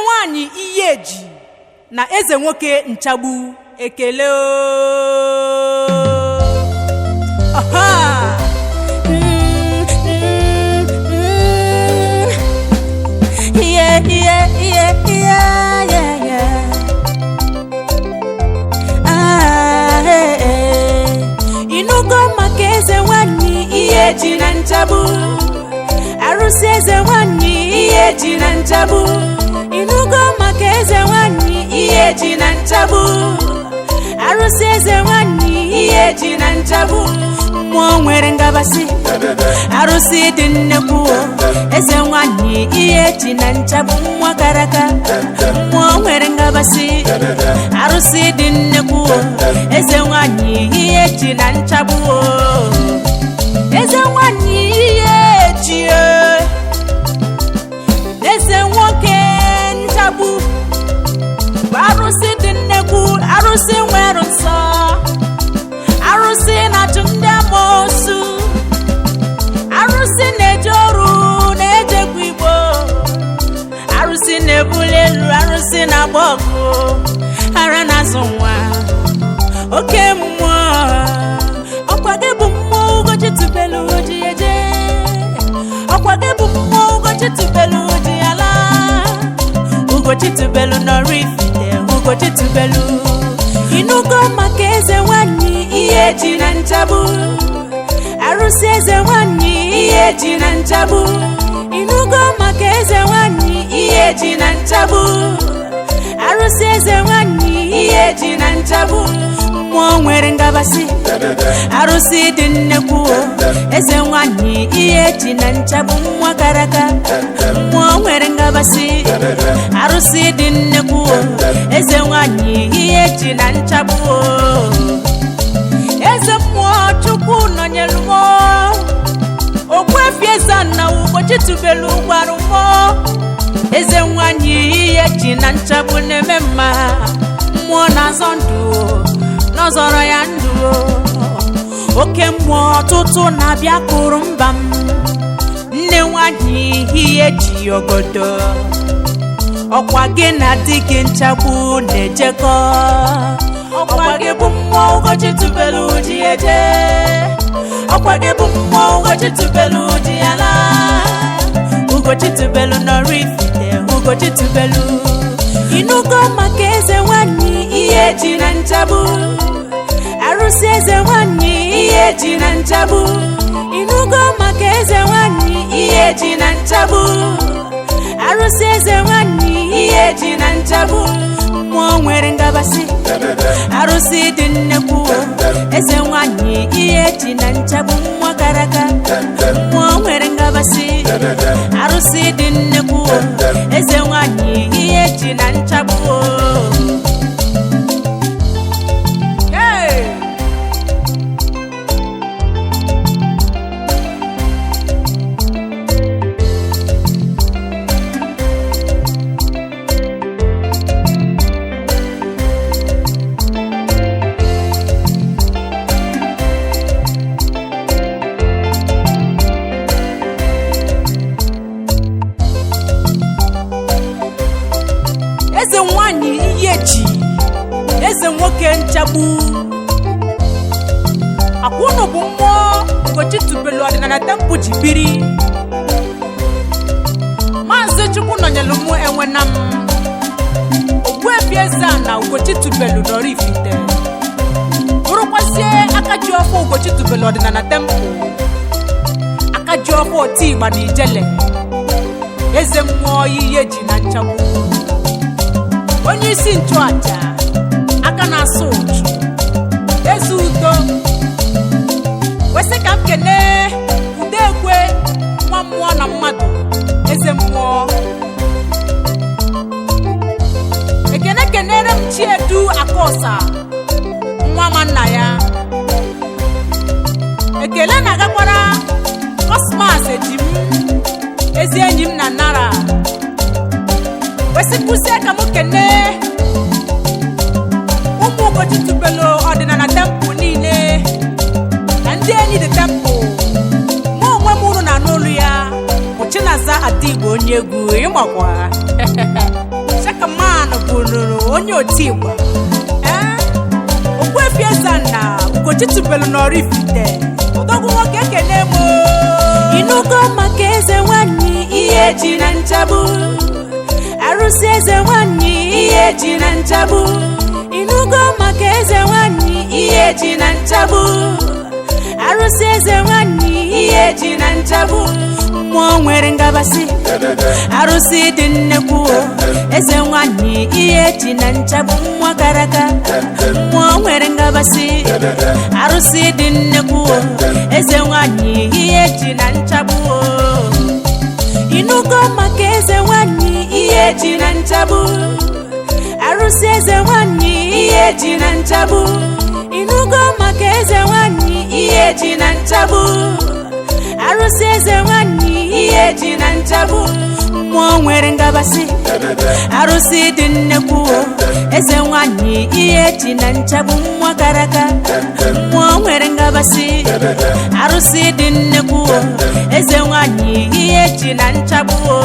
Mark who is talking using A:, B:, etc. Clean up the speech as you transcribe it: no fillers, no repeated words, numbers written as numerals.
A: Nwanyị Iheji na eze nwoke Nchagbu, ekele ooo. Ọha!
B: Yeah, yeah, yeah, yeah, yeah, yeah. Ah, eh, eh. Ịnụgo maka eze nwanyị
A: Iheji na Nchagbu,
B: arụsị eze nwanyị
A: Iheji na Nchagbu,
B: Ịnụgo maka eze nwanyị
A: Iheji na Nchagbu,
B: arụsị eze nwanyị
A: Iheji na Nchagbu,
B: mmụọ nwere ngabasị, arụsị dị nnekwu o. Eze nwanyị Iheji na Nchagbu, nwa kara aka. Mmụọ nwere ngabasị, arụsị dị nnekwu o. Eze nwanyị Iheji na Nchagbu o. Eze nwanyị Iheji o. Eze nwoke Nchagbu bụ arụsị dị nnekwu, arụsị nwere nsọ, arụsị na-achụ ndị amoosu, arụsị na-eje ọrụ na-ejekwa igbo, arụsị na-ebuli elu, arụsị na-agba ọgụ, ara na-azụ nwa, oke mmụọ. Ọkwa gị bụ mmụọ Ugochi tubelu oji eje, ọkwa gị bụ mmụọ Ugochi tubelu oji ala, Ugochi tubelu nọrọ ifite, Ugochi tubelu. Ịnụgo maka eze nwanyị
A: Iheji na Nchagbu,
B: arụsị eze nwanyị
A: Iheji na Nchagbu,
B: Ịnụgo maka eze nwanyị
A: Iheji na Nchagbu,
B: arụsị eze nwanyị
A: Iheji na Nchagbu,
B: mmụọ nwere ngabasị, arụsị dị nnekwu o. Eze nwanyị Iheji na Nchagbu, nwa kara aka. Mmụọ nwere ngabasị, arụsị dị nnekwu o. Eze nwanyị Iheji na Nchagbu o.
A: Eze mmụọ Chukwu nọnyelu m, Ogbuefi Eze-Ana Ugochi tubelu gwarụ m.
B: Eze nwanyị Iheji na Nchagbu na-eme mma, mmụọ na-azọ ndụ, n'ọzọrọ ya ndụ. Oke mmụọ ọtụtụ na-abịa kụrụ mba m. Nne nwanyị Iheji ogodo, ọkwa gị na di gị Nchagbu na-ejekọ,
A: Ọkwa gị bụ mmụọ Ugochi tubelu ji eje, ọkwa gị bụ mmụọ Ugochi tubelu ji ala,
B: Ugochi tubelu nọrọ ifite, Ugochi tubelu. Ịnụgo maka eze nwanyị
A: Iheji na Nchagbu,
B: arụsị eze nwanyị
A: Iheji na Nchagbu,
B: Ịnụgo maka eze nwanyị
A: Iheji na Nchagbu,
B: arụsị eze nwanyị
A: Iheji na Nchagbu,
B: mmụọ nwere ngabasị, arụsị dị nnekwu o. Eze nwanyị Iheji na Nchagbu, nwa kara aka. Mmụọ nwere ngabasị, arụsị dị nnekwu o. Eze nwanyị Iheji na Nchagbu o.
A: Hey! Eze nwanyị Iheji, eze nwoke Nchagbu, akwa unu bụ mmụọ Ugochi tubelu ọdịnala temple ji biri. Maazị Chukwu nọnyelu mụ enwe na m, Ogbuefi Eze-Ana Ugochi tubelu nọrọ ifite, bụrụkwazie aka ji ọfọ Ugochi tubelu ọdịnala temple, aka ji ọfọ otigba na ijele, eze mmụọ Iheji na Nchagbu, onye isi nchụaja, aka na-asụ ụchụ, eze udo. Kwesị ka m kelee Udekwe, nwa mmụọ na mmadụ, eze mmụọ. Ekene kenere m Chiedu Akọsa, nwa ma nna ya. Ekele na-agakwara Cosmas Ejim, ezi enyi m na Nara. Kwesịkwụsị ka m kelee ụmụ Ugochi tubelu ọdịnala temple niile na ndị enyi dị temple. Mụ onwe m unu na-anụ olu ya bụ Chinaza Adigbo, onye egwu ịmakwa. Bụnụrụ onye otigba, ee, Ogbuefi Eze-Ana Ugochi tubelu n'Oraifite, odogwu nwoke, ekene m.
B: Ịnụgo maka eze nwanyị ihe ji na nchagbu? Arụsị eze nwanyị ihe ji na nchagbu. Ịnụgo maka eze nwanyị ihe ji na nchagbu? Arụsị eze nwanyị ihe ji na nchagbu. Mmụọ nwere ngabasị, arụsị dị nnekwu o. Eze nwanyị ihe ji na nchagbu, nwa gara aga. Mmụọ nwere ngabasị, arụsị dị nnekwu o. Eze nwanyị ihe ji na nchagbu o. Ịnụgo maka eze nwanyị ihe ji na nchagbu? Arụsị eze nwanyị ihe ji na nchagbu. Ịnụgo maka eze nwanyị ihe ji na nchagbu? Arụsị eze nwanyị ihe ji na nchagbu. Mmụọ nwere ngabasị, arụsị dị nnekwu o. Eze nwanyị ihe ji na nchagbu, nwa gara aga. Mmụọ nwere ngabasị, arụsị dị nnekwu o. Eze nwanyị ihe ji na nchagbu o.